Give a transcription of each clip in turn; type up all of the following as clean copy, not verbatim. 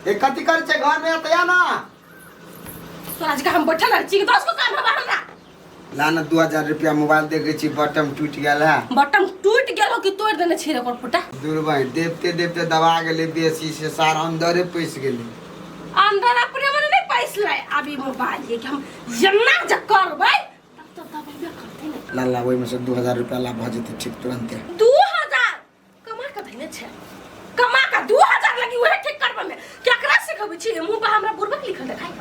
ए कथी करै छै घर में तऽ आ ना। तोरा जकाँ हम बैठल रहै छी 10 गो काम हबा हमरा। ला ना 2000 रुपया, मोबाइल देखै छी बटन टूटि गेल है। बटन टूटि गेल हो कि तोड़ि देने छी रे फुटा? दूर भाई, देवते देवते दबा गेलै बेसी से सार अंदरे पैसि गेलै। अंदर अपने मने नहीं पैसलै। अभी मोबाइल ये कि हम जेना जे करबै तब तो दबेबे करतै ने। ला ला, ओहिमे से 2000 रुपया ला, भऽ जेतै ठीक तुरन्ते। 2000 कमा के धैने छै, कमा के 2000 लगी उहे ठीक करबै में केकरा सिखबै छी? मुंह पर हमरा बुरबक लिखल देखाइ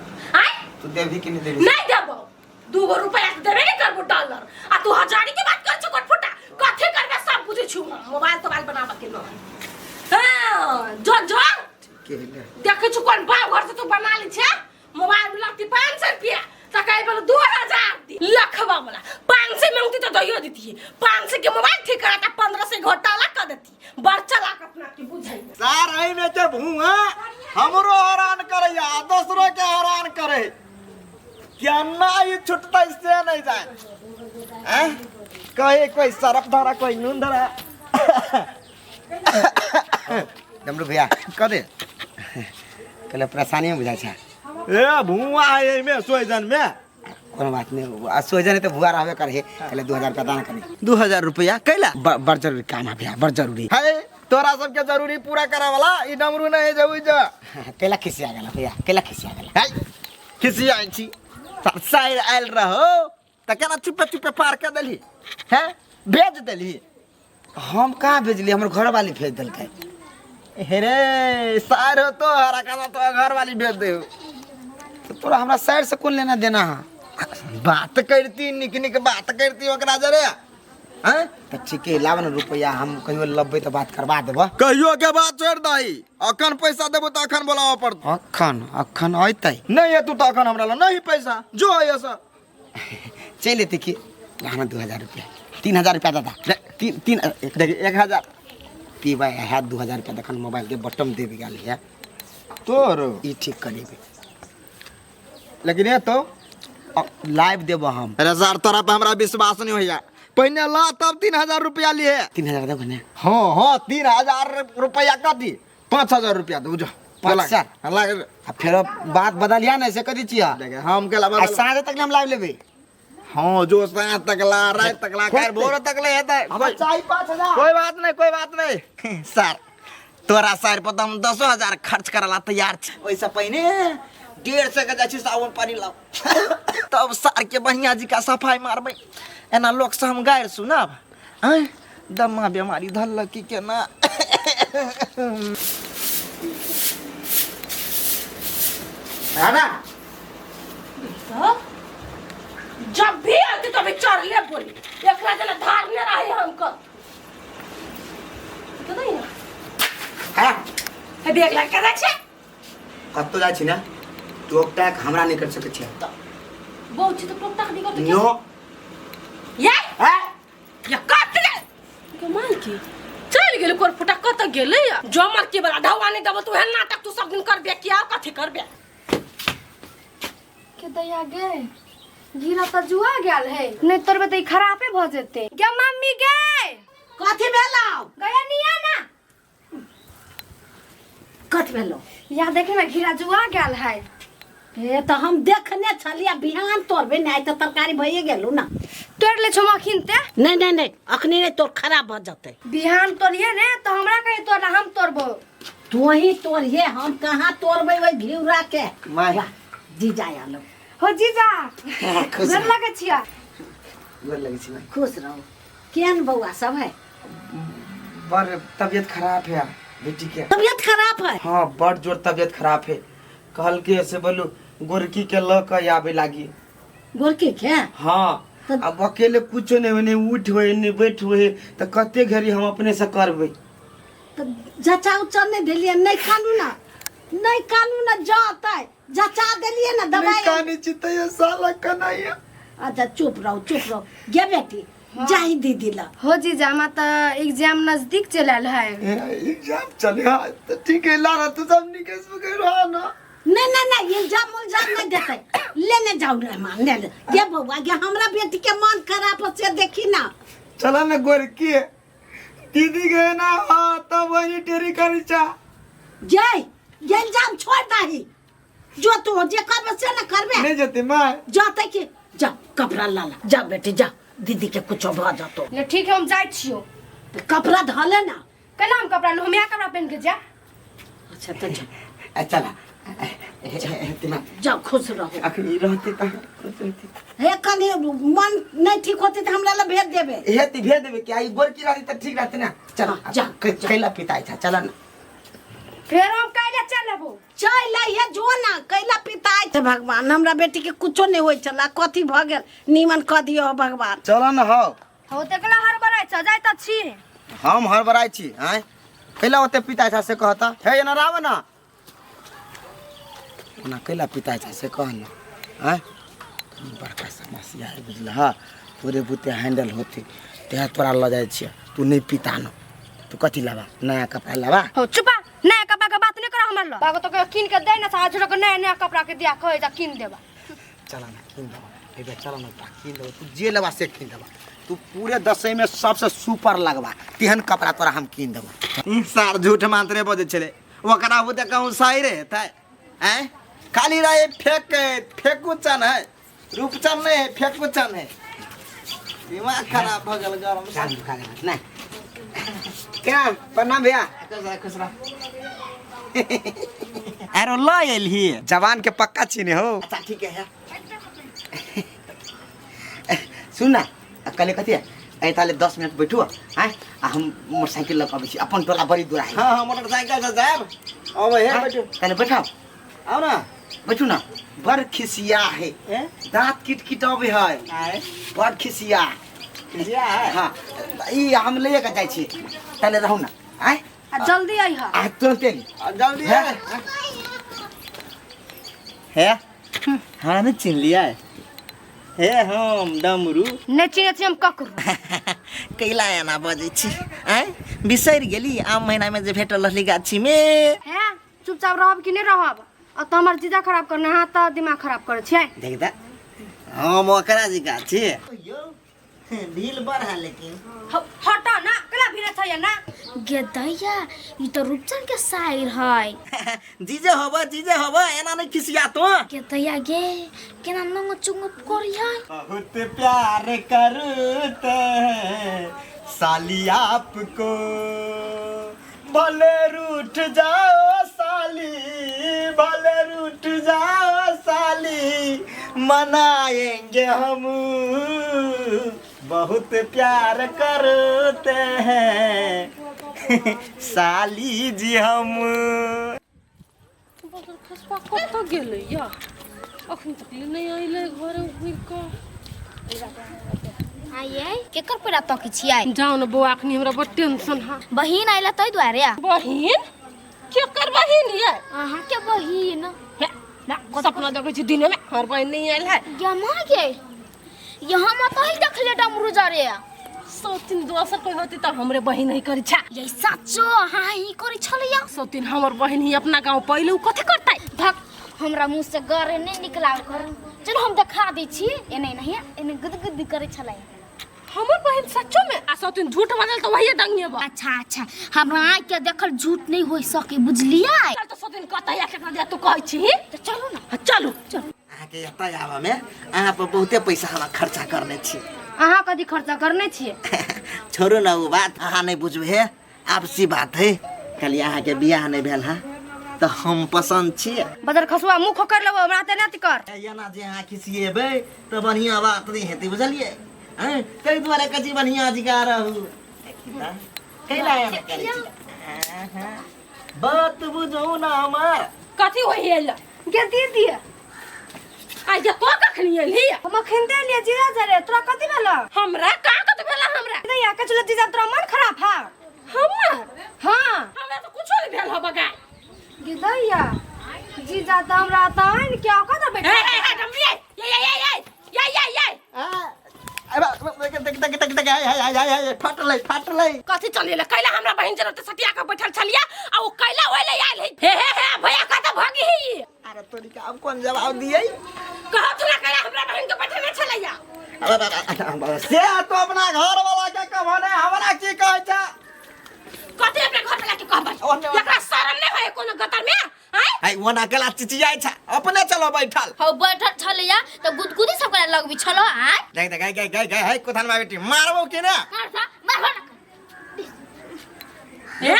आय। तू देबही कि नहि देबही? नहीं देबो। 2 गो रुपया के देबे नहीं करबो डॉलर, आ तू हजारी के बात कर छो। फुटा कथी करबे सब बुझै छु हम। मोबाइल तोबाइल बनाबऽ के न। हाँ, जो जो। के ले। देखै छु कोन बाप घर से तू बना लै छै मोबाइल में लगती 500 रुपया त कहे बोलो 2000 दी। लखवा वाला 500 मांगती तो दइयो देती। 500 के मोबाइल ठीक करा त 1500 घोटाला कर देती। बड़ चलाक अपना के बुझै। सार एहिमे के भूआ हमरो हैरान करैया, दोसरो के हैरान करे। केना ई छुटतै से नहीं जान। हैं कहे कोई सरफ धरा, कोई नून धरा। डमरू भैया। कदे? कहले परेशानी में बुझाइ छै। ए भूआ एहिमे सोइजन में। कोनो बात नहीं, आ सोइजन तऽ भुआ रहबे करे। कहले 2000 रुपया दान करी। 2000 रुपया कैला? बड़ जरूरी काम है भैया, बड़ जरूरी है। तोरा सबके जरूरी पूरा करे वाला ई डमरू नहीं जे उइ जे। कैला खिसिया गेला भैया, कैला खिसिया गेला? है खिसियाइ छी। साइर आयल रहो तऽ केना चुपे चुपे पार के देलही? हैं भेज देलही? हम कहाँ भेजली, हमर घर वाली भेज देलकै। हे रे सार हो तो हरा खाना तो घर वाली भेज दे। तऽ तोरा हमरा साइड से कोन लेना देना है? बात करती, निक निक बात करती ओकरा जरे। हैं तऽ ठीके, लाब ने रुपया, हम कहियो लबबै तऽ बात करबा देबऽ। कहियो के बात छोड़ दही, अखन पैसा देबो तऽ अखन बोलाबऽ पड़त। अखन अखन अयतै। नहीं है तू तो अखन हमरा लग नहीं पैसा जो है सर। चलि एतै कि। लाना 2000 रुपया, 3000 रुपया दादा, तीन तीन एक। देखी 1000 पीबै है 2000 रुपया। तखन मोबाइलके बटम देबि गेल है। तोर ई ठीक करेबै। लेकिन ये तो लाइव देबो हम। अरे सर, तोरा पे हमरा विश्वास नहीं होइया। पहिने ला तब 3000 रुपया लिए। 3000 देबो ने? हाँ, 3000 रुपया कथी, 5000 रुपया दू जो। 5000? लाग। आ फेरो बात बदलिया ने से कथी छियै? देखे हम केला आ साँझ तक हम लाइव लेबै। हाँ जो साँझ तक ला, रात तक ला, काल्हि भोर तक ले हेतै। हमरा चाही 5000। कोई बात नहीं, कोई बात नहीं सर। तोरा सर पर तऽ हम 10,000 खर्च करला तैयार छी। ओहिसँ पहिने 150 के जाइ छी साबुन पानी लाउ, तब सार के बढ़िया जी का सफाई मारबै। एना लोकसँ हम गारि सुनब? आँय दमा बेमारी धरलक की केना? दादा। तो जब भी आती तभी चढ़ले बोली, एकरा जना धारने रहे हमको तो नहीं ना। हाँ। हे बैग लग के छै। कतौ जाइ छी ने, टोक टाक हमरा नहि कर सकै छै। बहुत छी तो टोक टाक नहीं करते। नो। ये हैं? या कत गेल कमाल की चल गेल कोर फुटा, कत गेलै? जमर के बला ढवा नहीं देबो। तू एहन नाटक तू सब दिन करबे किया, कथी करबे? के दैया गे, घीरा तऽ जुआ गेल है, नहीं तोड़बे तऽ ई खराबे भऽ जेतै। गे मम्मी गे। कथी भेलौ? गया निया ना। कथी भेलौ? यहाँ देखे ना, घीरा जुआ गेल है। हे तऽ हम देखने छलियै, बिहान तोड़बे ने, आइ तऽ तरकारी भइए गेलौ ने। तोड़ ले छौ मखिन ते। नहि नहि नहि, अखनी नहि तोड़, खराब भऽ जेतै। बिहान तोड़िए ने तो हमरा कहीं तोड़ा, हम तोड़बो। तू ही तोड़िए, हम कहाँ तोड़बै ओहि घिउरा के? माय। वाह, जीजा आलो। हो जीजा। खुश गोर रह। लगै छियै। गोर लगै छी माय। खुश रहू। केहन बौआ सब है? बड़ तबियत खराब है बेटी के। तबियत खराब है? हाँ, बड़ जोर तबियत खराब है। कहल के से बोलू गोरकी के ल के आबे लागी। गोरकी के? हाँ। अब अकेले कुछो नहीं होय, नहीं उठ होय नहीं बैठ होय, तऽ कते घड़ी हम अपने से करबै? तऽ जचा उचा नहीं देलियै? नहीं कानू ना, नहीं कानू ना, जतै जचा देलियै ना दवाई। काने छी तैयो साला कनाइया। अच्छा चुप रहो, चुप रहो। गे बेटी, जाही दीदी ला। हो जीजा, हमरा तऽ एग्जाम नजदीक चलि आयल है। एग्जाम चले हाँ तो ठीक है, लारा तू सब निकल सके रहा ना। नहीं नहीं नहीं, इल्जाम उल्जाम नहीं देते, लेने जाओ रहमान, ले ले। गे बौआ गे, हमरा बेटी के मन खराब है से देखी ना। चला ना गोरकी दीदी गए ना, हाँ तब वही टेरी करी चा। जय। गेल जाम छोड़ दही जो तू जे करबे से न करबे नहीं जते माँ जाते कि जा कपड़ा ला ला जा बेटी जा दीदी के कुछो भ जतो ले ठीक है हम जाइ छियो तो कपड़ा धले ना केना हम कपड़ा लू हम इएह कपड़ा पहन के जा अच्छा तो जा चला तिमा जा खुश रहो अखनी रहते त खुश रहती हे कनी मन नहीं ठीक होते तो हमरा ला भेज देबे हे ती भेज देबे कि आई गोरकी रहती त ठीक रहते ना चल हाँ, जा, कैला पिताई था चला ना फेर हम काल्हि चलबो चल हे जो ना कैला पिताई हे भगवान हमरा बेटी के कुछो नहीं होई छला कथी भ गेल नीमन क दियो भगवान चल ना हो हो तेकला हड़बड़ाइ छ जाइ त छी हम हड़बड़ाइ छी आँय कैला ओते पिताई था से कहता हे एना राव ना ओना कैला पिताई था से कह ना आँय बड़का समस्या है बुझल हा तोरे बुते हैंडल होते तें तोरा लऽ जाइ छियै तू नहीं पिता न तू कथी लेबा नया कपड़ा लेबा हो चुपा नया कपड़ा के बात नहीं कर हमर लग बाबा तो कीन के दे ना आज के नया नया कपड़ा के दिया कहे जा कीन देबा चला ना कीन देबा एबे चला ना तोरा कीन देबा तू जे लेबा से कीन देबा तू पूरे दसई में सबसे सुपर लगबा तेहन कपड़ा तोरा हम कीन देबा सार झूठ मात्रे बजै छलै ओकरा बुते कहूँ सही रहतै आँय खाली रहे फेक फेकू चन है रूपचन नहीं है फेकू चन है दिमाग खराब भऽ गेल गरम कान दुखा गेल नहीं क्या प्रणाम भैया खुश रह आरो लऽ एलही जवान के पक्का चीने हो अच्छा ठीक है सुन ना कल कथी है ए ताले 10 मिनट बैठू आय आ हम मोटरसाइकिल लऽ के अबै छी अपन टोला बड़ी दूर है हाँ हाँ मोटरसाइकिल से जायब अब हे बैठू कने बैठाओ आउ ना बैठू ना बड़ खिसिया है ए दांत किट किट अबै है आए बड़ खिसिया खिसिया है हाँ ई हम लैए के जाइ छी ताले रहू ना आय आ जल्दी अइह आ तुरंत एली आ, जल्दी है हे हमरा नहीं चिन्ह लिया हे हम डमरू नहि चिन्है छी हम ककरो कैला एना बजै छी आँय बिसरि गेली आम महीनामे जे भेटल रहली गाछीमे हे चुपचाप रहब कि नहि रहब आ तऽ हमर जीजा खराब करने अहाँ तऽ दिमाग खराब करै छियै देख त हम ओकरा जी गाछी ढील बड़ है लेकिन हटा ना केना भिड़े छै ना गे दैया ई तऽ रूपचन के साइर है जीजे होब जीजे होब एना नहीं खिसिया तो गे दैया गे केना नंग चुंग करी है बहुत प्यार करते हैं साली आपको भले रूठ जाओ साली भले रूठ जाओ साली मनाएंगे हम बहुत प्यार करते हैं साली जी हम खसुआ कतऽ गेलै या अखन तक ले नहि अयलै घरे घुरि कऽ आइए केकर पैरा तकै छियै जाउ ने बौआ अखनी हमरा बड़ टेंशन हा बहिन आइला तै दुआरे बहिन केकर बहिन ये अहाँ के बहिन हे, ना सपना देखै छी दिने में हमर बहिन नहि आयल है गे माँ गे यहाँ मत ही देखले डमरू जरे सौतीन दोसर कोई होती तऽ हमरे बहिन ही करी छा ये सचो अहाँ ही करै छलैया सौतीन हमर बहिन ही अपना गाँव पहिले उ कथी करतै धक हमरा मुंह से गरे नहीं निकलाव कर चलो हम देखा दै छी एने नहीं एने गुद गुद करै छलै हमर बहिन सच्चो में आ सौतीन झूठ बजल तऽ वही डंगिएबा अच्छा अच्छा हमरा आँख के देखल झूठ नहीं हो सके बुझलियै चल तऽ सौतीन कतै आ केकरा दिया तू कहै छी तो चलू ना हाँ, चलू चलू अहाँके एतऽ आबऽमे अहाँ पर बहुते पैसा हमरा खर्चा करने छी अहाँ कथी खर्चा करने छियै छोड़ू ना ओ बात अहाँ नहीं बुझबै हे आपसी बात है कहलियै अहाँके बियाह नहीं भेल है तऽ हम पसन्द छियै बदर खसुआ मुँह खोकर लेबो हमरा तऽ नहि कर एना जे अहाँ खिसिएबै तऽ बढ़िआँ बात नहि हेतै बुझलियै हँ ताहि दुआरे कहै छी बढ़िआँ जिका रहू कैला एना करै छी बात बुझू ना हमर कथी होई एल गे दीदी आ ये तो कखनी एलही हम अखन दे लिए जीजा जरे तोरा कथी भेल हमरा का कथी भेला हमरा दैया के चलो जीजा तोरा मन खराब है हमर हां हमरा तो कुछो नहीं भेल ह बगाय गे दैया जीजा त हमरा त आनि के आओ कत ए बैठा ए ए डमरी ये ये ये ये ये ये ये फाटलै फाटलै कथी चलेला कैला हमरा बहिन जरे ते सटिया के बैठल छलिया आ ओ कैला ओइले आयल है हे हे हे भैया कत भागी ही अरे तोरी के आब कोन जवाब दियै कहत ना कैला हमरा बहिन के बैठल छलैया से तो अपना घर वाला के कहबो ने हमरा की कहै छै कथी अपना घर वाला के कहबै ओने- एकरा शरम नहीं होय कोनो गतर में आय है ओना केला चिचियाइ छ अपने चलो बैठल। हौ बैठल छलैया त गुदगुदी सब करे लगबी छलो आय। देख देख गई गई गई है कोथानमा बेटी मारबो के ना मार सा मार ना। हे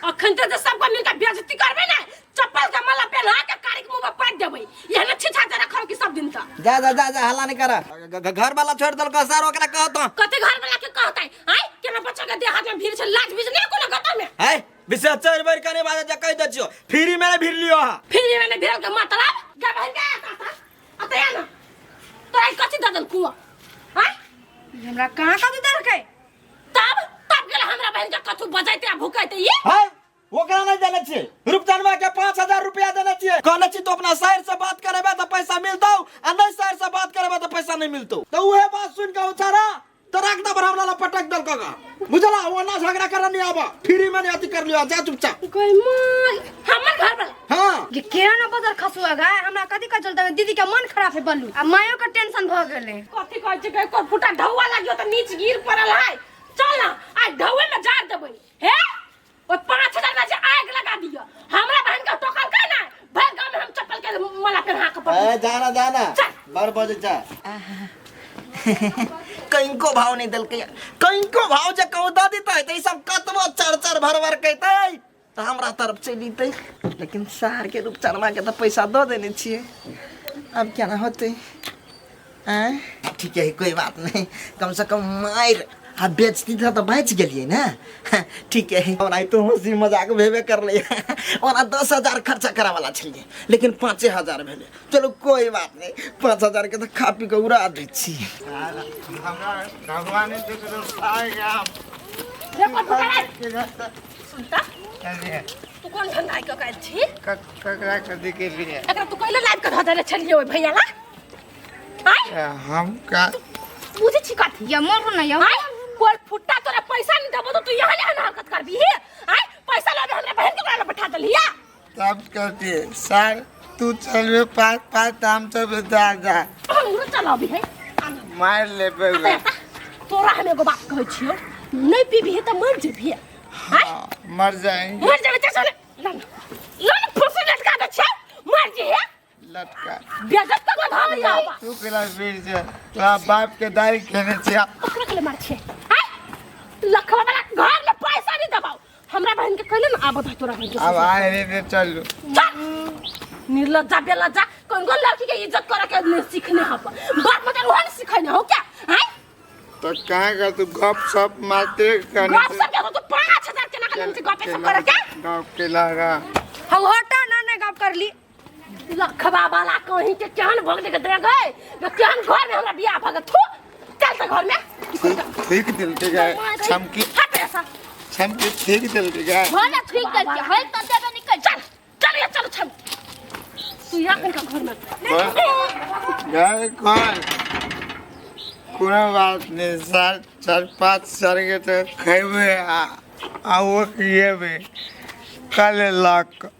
अखन त सबको मिलके बेइज्जती करबे ना, चप्पल के माला पहना के कारी के मुंह में पाट देबै। एहने छिछा के रखब कि सब दिन तक। जा जा जा जा हल्ला नहीं कर। घर वाला छोड़ देलको सर ओकरा कहतो। कते घर वाला के कहतै? आय केना बच्चा के देह हाथ में भीड़ छै, लाज बीज नहीं कोनो गता में। है विशेष चार बार कने बाजे जा कह दै छियो फ्री में नहीं भीड़ लियो हा। फ्री में नहीं भीड़ के मतलब गे बहन के आता अतया ना तोरा कथि ददल कुआ? आय हमरा कहाँ कथि देलकै? तब तब गेल हमरा बहन के कथु बजैते आ भुकैते ये। है ओकरा नहीं देने छियै रूपचनवा के 5000 रुपया देने छियै। कहने छी तो अपना सर से बात करेबे त पैसा मिलतौ आ नहीं सर से बात करेबे त पैसा नहीं मिलतौ। त उहे बात सुन के उचारा तो रख दे हमरा ला पटक देलको गा बुझला। ओना झगड़ा करन नहीं आबा फ्री में नहीं अथी कर लियो जा चुपचाप। कोई माय हमर घर वाला। हां ये केना न बदल खसुआ गा हमरा कथि कह चलते दीदी के मन खराब है बल्लू आ मायो के टेंशन भ गेले। कथि कहै छै कोई फुटा ढौआ लागियो त नीच गिर पड़ल है। चल ना आइ ढौए में जार देबै। हे ओ 5000 में जे आग लगा दियो हमरा बहन के टोकल के ना भर गांव में हम चप्पल के माला पहना के पड़। ए जाना जाना चल। बार बजे जा। कहीं भाव नहीं देलकै कहीं भाव जे कहूँ दऽ देतै तऽ ई सब कतबो चर चर भर भर कहतै तऽ हमरा तरफ चलि जेतै। लेकिन सार के रूपचनमा के तऽ पैसा दऽ देने छियै अब केना होतै? आँय ठीक है कोई बात नहीं कम से कम मारि आ बेचती था तो बच गेलियै ना। ठीक है ओना तो हंसी मजाक भेबे करलै। ओना 10,000 खर्चा करे वाला छलियै लेकिन 5,000 भेलै। चलो कोई बात नहीं 5,000 के तऽ खा पी के उड़ा दै छी। भगवान तू कौन धंधा के काज छी? ककरा कथी के लिए? एकरा तू कइले लाइव के धऽ देले छलियै ओइ भैया ला? आय हम का बुझै छी कथी? या मरू ना या आय कोई फुट्टा तोरा पैसा नहीं देबो तो तू यहाँ ले हरकत करबी हे? आय पैसा लाबे हमरा बहन के ओकरा बैठा देलिया। तब कहती सर तू चलबे पाँच पाँच हम सब दादा हमरो चलाबी है मार लेबे। तोरा हम एगो बात कहै छियो नहीं पीबी त मर जेबी। हां मर जाएंगे मर जेबे चल ना ना फंसी लटका दे छै मर जे हे लटका बेइज्जत त गधा ले जाबा। तू केला बीर जे तोरा बाप के दाढ़ी खेने छिया ओकरा के मार छै। आय लखवा वाला घर ले पैसा नहीं दबाओ हमरा बहन के कहले ना आबत है तोरा बहन के। अब आए रे रे चलू चल निर्लज्जा बेलज्जा कोन कोन लड़की के इज्जत करे के नहीं सीखने हप बाप मत रोहन सिखने हो क्या? आय तो कहां का तू गप सप मारते करने गप सप के तो 5000 के ना कलम से गप सब करे के गप के लगा हम हटा ना ना गप कर ली। लखवा वाला कहीं के केहन भोग के दे गए तो केहन घर में हमरा बियाह भगत थू चल त घर में ठीक दिल के गए छमकी हट ऐसा छमकी ठीक दिल के गए भला ठीक दिल के है त देबे निकल चल चल ये चल छम तू यहाँ कहीं का घर में गए कौन कोनो बात नहीं सर 4-5 सर के तो खेबे आ वो किएबे कल लक।